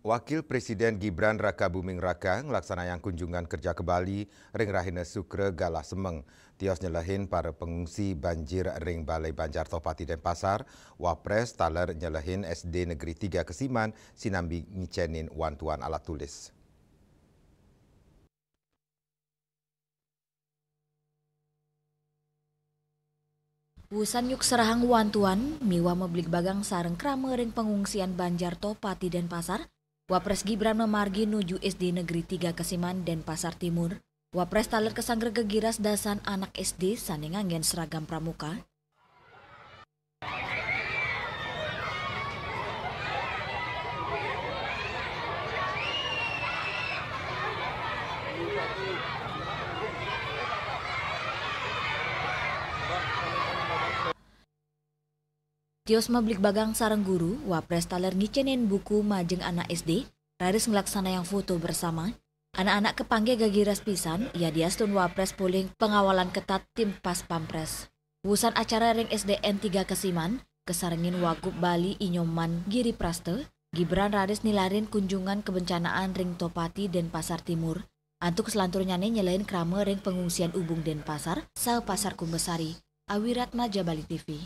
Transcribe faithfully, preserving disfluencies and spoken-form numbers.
Wakil Presiden Gibran Raka Buming Raka nglaksanayang kunjungan kerja ke Bali ring rahina Sukra galah semeng. Tios nyelehin para pengungsi banjir ring Balai Banjar Tohpati Denpasar, Wapres taler nyelehin S D Negeri Tiga Kesiman sinambi ngicenin wantuan alat tulis. Wusan nyukserahang wantuan miwah mebligbagang sareng krama ring pengungsian Banjar Tohpati Denpasar, Wapres Gibran mamargi nuju S D Negeri Tiga Kesiman Denpasar Timur. Wapres taler kasanggra gegiras dasan anak S D sane nganggen seragam pramuka. Tios mabligbagang sareng guru, Wapres taler ngicenin buku majeng anak S D, raris nglaksanayang foto bersama. Anak-anak kapanggih gegiras pisan, yadiastun Wapres polih pengawalan ketat tim Pas Pampres. Wusan acara ring S D N Tiga Kesiman, kasarengin Wagub Bali I Nyoman Giri Prasta, Gibran raris nilarin kunjungan kebencanaan ring Tohpati Denpasar Timur. Antuk selanturnyane nyelehin krama ring pengungsian Ubung Denpasar, saha Pasar Kumbasari. Awi Ratmaja, Bali T V.